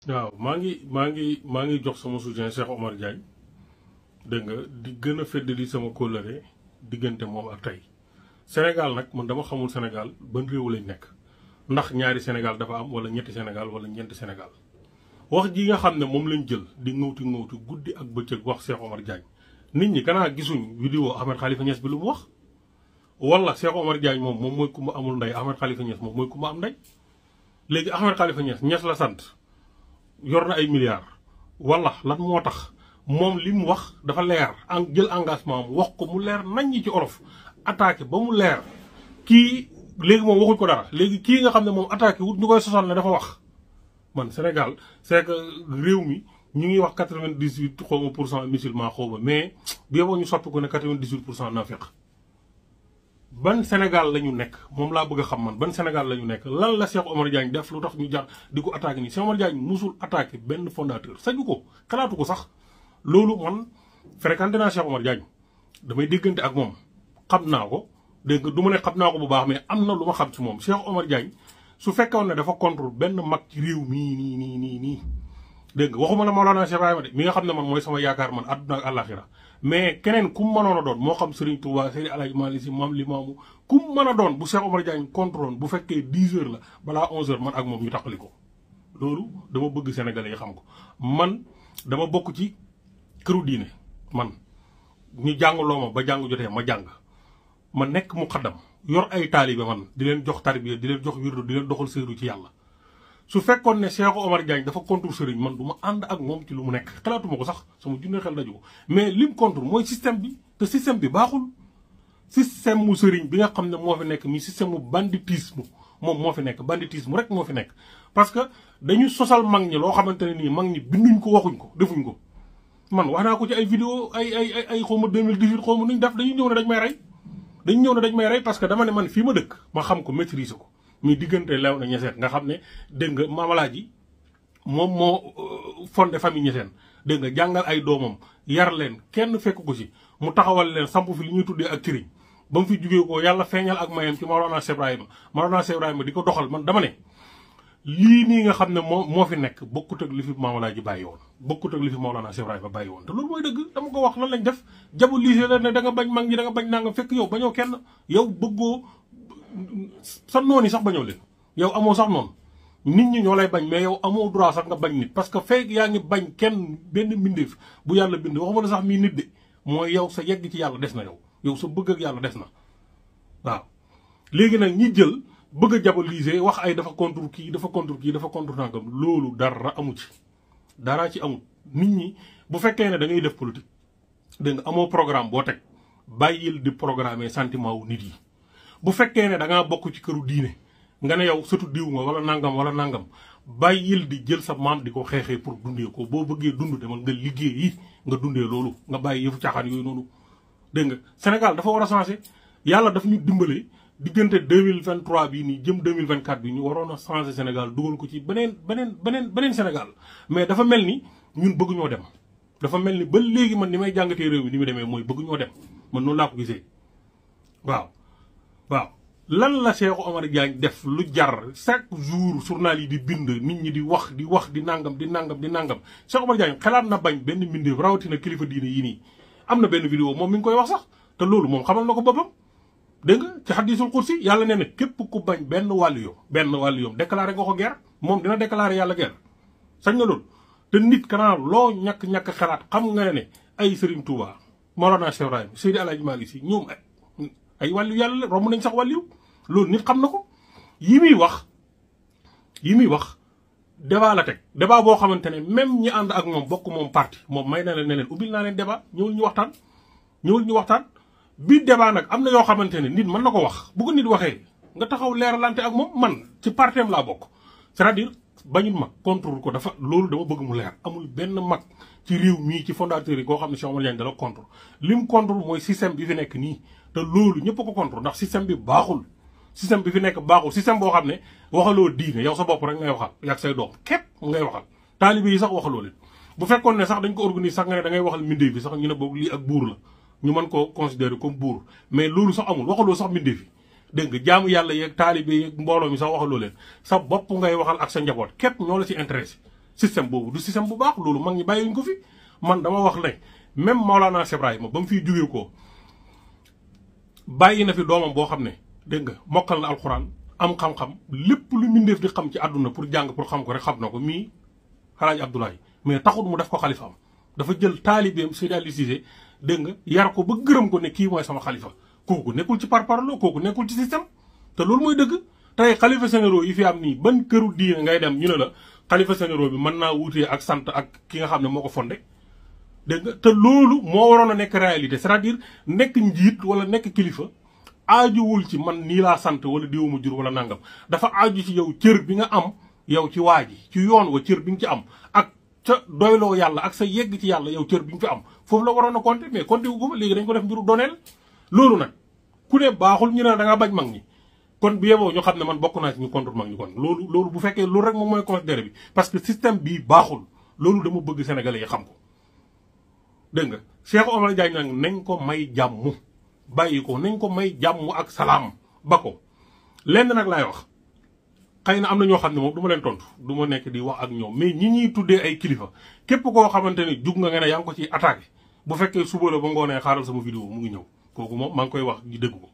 waaw maa ngi jox sama soutien Cheikh Omar Diagne dégg nga di gën a feddali sama kóllëre diggante moom ak tey Sénégal nag man dama xamul Sénégal ban réew lañ nekk ndax ñaari Sénégal dafa am wala ñetti Sénégal wala ñeenti Sénégal wax ji nga xam ne moom lañ jël di ŋawti guddi ak bëccëg wax Cheikh Omar Diagne nit ñi kanaa gisuñ vidéo Ahmed Khalifa Niass bi lu mu wax wala Cheikh Omar Diagne moom mooy ku ma amul ndey Ahmed Khalifa Niass moom mooy ku ma am ndey léegi Ahmed Khalifa Niass la sant yor na ay milliards wala lan moo tax moom li mu wax dafa leer jël engagement am wax ko mu leer nañ ñi ci olof attaqué ba mu leer kii léegi moom waxuñ ko dara léegi kii nga xam ne moom attaqué wut ñu koy sosal ne dafa wax man Sénégal c'est que réew mi ñu ngi wax 98 xaw ma pour cent musulman xaw ma mais bi yeboo ñu soppi ko ne 98% naafeq ban Sénégal la ñu nekk moom laa bëgg a xam man ban Sénégal la ñu nekk lan la Cheikh Omar Diagne def lu tax ñu jar di ko attaqué nii Cheikh Omar Diagne musul attaqué benn fondateur sañu ko xalaatu ko sax loolu man fréquenté naa Cheikh Omar Diagne damay déggante ak moom xam naa ko dégg nga du ma ne xam naa ko bu baax mais am na lu ma xam ci moom Cheikh Omar Diagne su fekkoon ne dafa contre benn mag ci réew nii dégg nga waxuma la Mawlana Cheikh Ibrahima de mi nga xam ne man mooy sama yaakaar man àdduna ak àllaaxira mais keneen ku mu mënoon a doon moo xam Serigne Touba Seydi Alaaji Maalik Si Maam Limaamu ku mu mën a doon bu Cheikh Omar Diagne contrôle bu fekkee 10 heures la balaa 11 heures man ak moom ñu taxali ko loolu dama bëgg Sénégalais yi xam ko man dama bokk ci këru diine man ñu jàngaloo ma ba jàng jotee ma jàng ma nekk mu xaddam yor ay taalibe man di leen jox tarbiya di leen jox wirdu di leen doxal séeru ci yàlla su fekkoon ne Cheikh Omar Diagne dafa contre sëriñ man du ma ànd ak moom ci lu mu nekk xalaatuma ko sax sama junne xel daju ko mais lim contre mooy système bi te système bi baaxul système mu sëriñ bi nga xam ne moo fi nekk mi système mu banditisme moom moo fi nekk banditisme rek moo fi nekk parce que dañu sosal mag ñi loo xamante ne nii mag ñi binduñ ko waxuñ ko defuñ ko man wax naa ko ci ay vidéo ay xaw ma 2018 xaw ma nuñ def dañu ñëw ne dañ may rey parce que dama ne man fii ma dëkk ma xam ko maîtriser ko muy diggante Léona Niassène nga xam ne dégg nga Mamalaaji moom moo fondé famille Niassène dégg nga jàngal ay doomam yar leen kenn fekk ko ci mu taxawal leen samp fi li ñuy tuddee ak cëriñ ba mu fi jugee ko yàlla feeñal ak mayam ci Mawlana Cheikh Ibrahima di ko doxal man dama ne lii nii nga xam ne moo fi nekk bokkut ak li fi Mamalaaji bàyyi woon bokkut ak li fi Mawlana Cheikh Ibrahima bàyyi woon te loolu mooy dëgg dama ko wax lan lañ def diaboliser la ne da nga bañ mag ñi da nga bañ nangam fekk yow bañoo kenn yow bëggoo sa noon yi sax bañoo leen yow amoo sax noonu nit ñi ñoo lay bañ mais yow amoo droit sax nga bañ nit parce que fekk yaa ngi bañ kenn benn mbindeef bu yàlla bind waxuma la sax mii nit de mooy yow sa yegg ci yàlla des na yow sa bëgg ak yàlla des na waaw léegi nag ñi jël bëgg a diaboliser wax ay dafa contre kii dafa contre nangam loolu dara amu ci dara ci amul nit ñi bu fekkee ne da ngay def politique dégg nga amoo programme boo teg bàyyil di programmer sentiment wu nit yi bu fekkee ne da ngaa bokk ci këru diine nga ne yow surtout diw nga wala nangam bàyyil di jël sa maam di ko xeexee pour dundee ko boo bëggee dund demal nga liggéey yi nga dundee loolu nga bàyyi yëfu caaxaan yooyu noonu dégg nga Sénégal dafa war a changer yàlla daf ñu dimbale diggante 2023 bii nii jëm 2024 bi ñu waroon a changer Sénégal dugal ko ci beneen Sénégal mais dafa mel ni ñun bëgguñoo dem dafa mel ni ba léegi man ni may jàngatee réew mi ni mu demee mooy bëgguñoo dem man noonu laa ko gisee waaw lan la Cheikh Omar Diagne def lu jar chaque jour journal yi di bind nit ñi di wax di nangam Cheikh Omar Diagne xalaat na bañ benn mbindeef rawatina kilifa diine yii nii am na benn vidéo moom mi ngi koy wax sax te loolu moom xamal na ko boppam dégg nga ci hadisul kursi yàlla nee na képp ku bañ benn wàllu yoom déclaré nga ko guerre moom dina déclaré yàlla guerre sañ na loolu te nit kanaa loo ñàkk xalaat xam nga ne ay Serigne Touba Mawlana Cheikh Ibrahima Seydi Alaaji Maalik Si ñoom ay wàllu yàlla romb nañ sax wàllu loolu nit xam na ko yi muy wax débat la teg débat boo xamante ne même ñi ànd ak moom bokk moom parti moom may na leen ne leen ubbil naa leen débat ñëwul ñu waxtaan bi débat nag am na yoo xamante ne nit mën na ko wax bu ko nit waxee nga taxaw leeralante ak moom man ci parteem laa bokk c'est-à-dire bañul mag contre ko dafa loolu dama bëgg mu leer amul benn mag ci réew mii ci fondateur yi koo xam ne Cheikh Omar Diagne dala contre lim contre mooy système bi fi nekk nii te loolu ñëpp ko contre ndax système bi baaxul système bi fi nekk baaxul système boo xam ne waxaloo diine yow sa bopp rek ngay waxal yak say doom képp ngay waxal taalibe yi sax waxaloo leen bu fekkoon ne sax dañ ko organiser sax nga ne da ngay waxal mbindeef bi sax ñu ne boog lii ak buur la ñu mën koo considérer comme buur mais loolu sax amul waxaloo sax mbindeef yi dégg nga jaamu yàlla yeeg taalibe yeeg mbooloo mi sax waxaloo leen sa bopp ngay waxal ak sa njaboot képp ñoo la ci intéressé système boobu du système bu baax loolu mag ñi bàyyiwuñ ko fi man dama wax ne même Maolana Cheikh Ibrahima ba mu fiy jógee ko bàyyi na fi doomam boo xam ne dégg nga mokkal na alxuraan am xam-xam lépp lu mbindeef di xam ci àdduna pour jàng pour xam ko rek xam na ko mii Alaaji Abdoulaye mais taxul mu def ko xalifaam dafa jël taalibeem Seydi Aliou Cissé dégg nga yar ko ba gërëm ko ne kii mooy sama xalifa kooku nekkul ci parparloo kooku nekkul ci système te loolu mooy dëgg tey xalifa généraux yi fi am nii ban këru diine ngay dem ñu ne la xalifa généraux bi mën naa wutee ak sant ak ki nga xam ne moo ko fondé dégg nga te loolu moo waroon a nekk réalité c'est-à-dire nekk njiit wala nekk kilifa aajuwul ci man nii laa sant wala diwuma jur wala nangam dafa aaju ci yow cër bi nga am yow ci waa ji ci yoon wa cër bi nga ci am ak ca doyloo yàlla ak sa yegg ci yàlla yow cër bi nga fi am foofu la waroon a compter mais compter wu ko léegi dañ ko def mbiru doneel loolu nag ku ne baaxul ñu ne da nga bañ mag ñi kon bu yeboo ñu xam ne man bokk naa ci ñu contre mag ñi kon loolu bu fekkee loolu rek moom mooy considéré bi parce que système bii baaxul loolu dama bëgg sénégalais yi xam ko dégg nga Cheikh Omar Diagne nag nañ ko may jàmm bàyyi ko nañ ko may jàmm ak salaam ba ko lenn nag laay wax xëy na am na ñoo xam ne moom du ma leen tontu du ma nekk di wax ak ñoom mais ñi ñuy tuddee ay kilifa képp koo xamante ne jug nga ne yaa ngi ko ciy attaqué bu fekkee suba la ba ngoonee xaaral sama vidéo mu ngi ñëw kooku moom maa ngi koy wax ñu dégg ko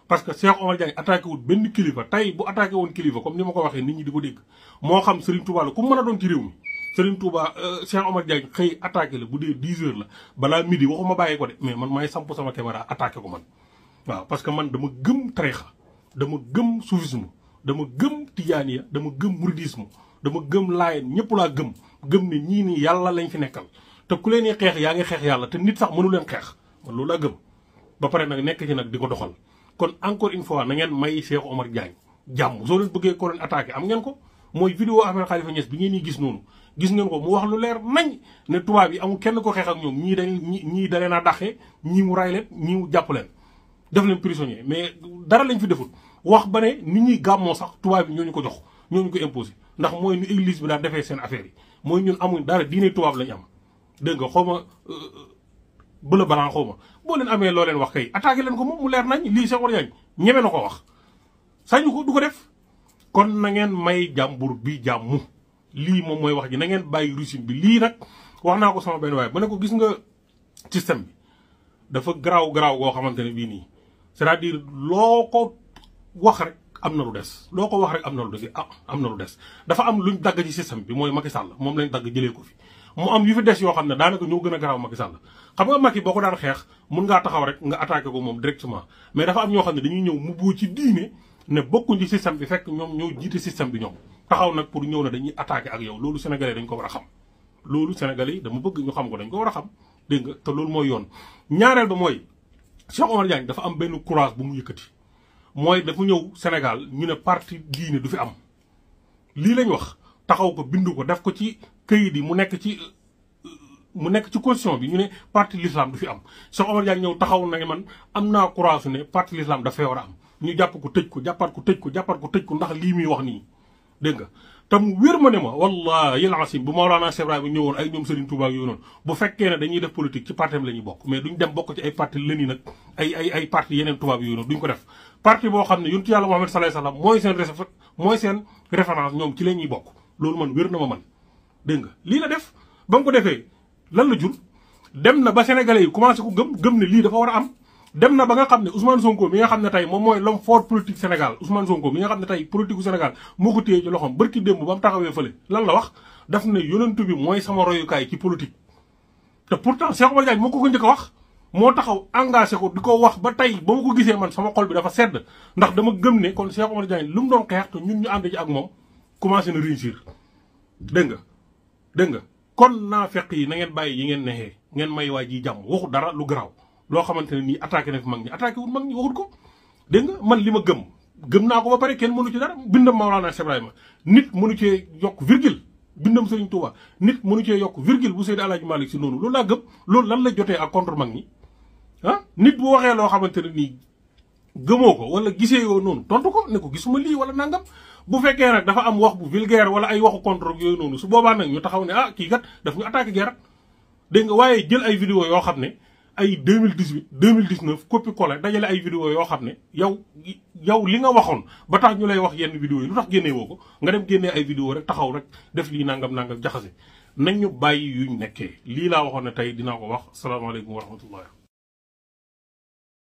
parce que Cheikh Omar Diagne attaqué wul benn kilifa tey bu attaqué woon kilifa comme ni ma ko waxee nit ñi di ko dégg moo xam Serigne Touba la ku mën a doon ci réew mi Serigne Touba Cheikh Omar Diagne xëy attaqué la bu dee 10 heures la balaa midi waxuma bàyyi ko de mais man maay samp sama caméra attaqué ko man waaw parce que man dama gëm tarixa dama gëm soufisme dama gëm tijaaniya dama gëm mouridisme dama gëm laayeen ñëpp laa gëm ne ñii nii yàlla lañ fi nekkal te ku leen xeex yaa ngi xeex yàlla te nit sax mënu leen xeex man loolu laa gëm ba pare nag nekk ci nag di ko doxal kon encore une fois na ngeen may Cheikh Omar Diagne jàmm soo leen bëggee ko leen attaqué am ngeen ko mooy vidéo Ahmed Khalifa Niass bi ngeen di gis noonu gis ngeen ko mu wax lu leer nañ ne tubaab yi amul kenn ko xeex ak ñoom ñii da leen a dàqee ñii mu ray leen ñii mu jàpp leen def leen prisonnier mais dara lañ fi deful wax ba ne nit ñuy gàmmoo sax tubaab bi ñoo ñu ko jox ñoo ñu ko imposé ndax mooy nu église bi daan defee seen affaire yi mooy ñun amuñ dara diine tubaab lañ am dégg nga xaw ma bëla balan xaw ma boo leen amee loo leen wax kay attaqué leen ko moom mu leer nañ lii Cheikh Omar Diagne ñeme na ko wax sañu ko du ko def kon na ngeen may jàmbur bi jàmm lii moom mooy wax ji na ngeen bàyyi rusine bi lii nag wax naa ko sama benn waaye ba ne ko gis nga système bi dafa garaaw goo xamante ne bii nii c'est-à-dire loo ko wax rek am na lu des loo ko wax rek am na lu des dafa am luñ dagg ci système bi mooy Macky Sall moom lañ dagg jëlee ko fi mu am yu fi des yoo xam ne daanaka ñoo gën a garaaw Macky Sall xam nga Macky boo ko daan xeex mun ngaa taxaw rek nga attaqué ko moom directement mais dafa am ñoo xam ne dañuy ñëw mu buu ci diine ne bokkuñ ci système bi fekk ñoom ñoo jiite système bi ñoom taxaw nag pour ñëw ne dañuy attaqué ak yow loolu sénégalais dañ ko war a xam loolu sénégalais yi dama bëgg ñu xam ko dañ ko war a xam dégg nga te loolu mooy yoon ñaareel ba mooy Cheikh Omar Diagne dafa am benn courage bu mu yëkkati mooy dafa ñëw Sénégal ñu ne parti diine du fi am lii lañ wax taxaw ko bindu ko def ko ci këyit yi mu nekk ci constitution bi ñu ne parti l'islam du fi am Cheikh Omar Diagne ñëw taxaw na man am naa courage ne parti l'islam dafay war a am ñu jàpp ko tëj ko jàppaat ko tëj ko ndax lii muy wax nii dégg nga tam wér ma ne ma wallahi yalasim bu Maolana Cheikh Ibrahima ñëwoon ay ñoom Serigne Touba ak yooyu noonu bu fekkee ne dañuy def politique ci parti am la ñuy bokk mais duñ dem bokk ci ay parti lëni nag ay parti yeneen tubaab yooyu noonu duñ ko def parti boo xam ne yonent yàlla Muhammad sallallahu alayhi wasallam mooy seen référence ñoom ci la ñuy bokk loolu man wér na ma man dégg nga lii la def ba mu ko defee lan la jur dem na ba sénégalais yi commencé ko gëm ne lii dafa war a am dem na ba nga xam ne Ousmane Sonko mi nga xam ne tey moom mooy l'homme fort politique Sénégal Ousmane Sonko mi nga xam ne tey politique gu Sénégal moo ko téye ci loxoom barki démb ba mu taxawee fële lan la wax daf ne yonentu bi mooy sama royukaay ci politique te pourtant Cheikh Omar Diagne moo ko njëkk a wax moo taxaw engagé ko di ko wax ba tey ba ma ko gisee man sama xol bi dafa sedd ndax dama gëm ne kon Cheikh Omar Diagne lu mu doon xeex te ñun ñu ànd ci ak moom commencé na réussir dégg nga kon naa fekk yi na ngeen bàyyi yi ngeen nexee ngeen may waa ji jàmm waxu dara lu garaaw loo xamante ne nii attaqué na fi mag ñi attaqué wul mag ñi waxut ko dégg nga man li ma gëm naa ko ba pare kenn mënu ci dara bindam Maolana Cheikh Ibrahima nit mënu cee yokk virgule bindam Serigne Touba nit mënu cee yokk virgule bu Seydi Alaaji Malick Si noonu loolu laa gëm loolu lan la jotee ak contre mag ñi ah nit bu waxee loo xamante ne nii gëmoo ko wala gisee yoo noonu tontu ko ne ko gisuma lii wala nangam bu fekkee nag dafa am wax bu vulgaire wala ay waxu contre yooyu noonu su boobaa nag ñu taxaw ne ah kii kat daf ñu attaqué guerre dégg nga waaye jël ay vidéo yoo xam ne ay 2018 2019 copie collé dajale ay vidéo yoo xam ne yow li nga waxoon ba tax ñu lay wax yenn vidéo yi lu tax génnee woo ko nga dem génnee ay vidéo rek taxaw rek def lii nangam jaxase nañ ñu bàyyi yuñ nekkee lii laa waxoon ne tey dinaa ko wax salaamaaleykum wa rahmatullah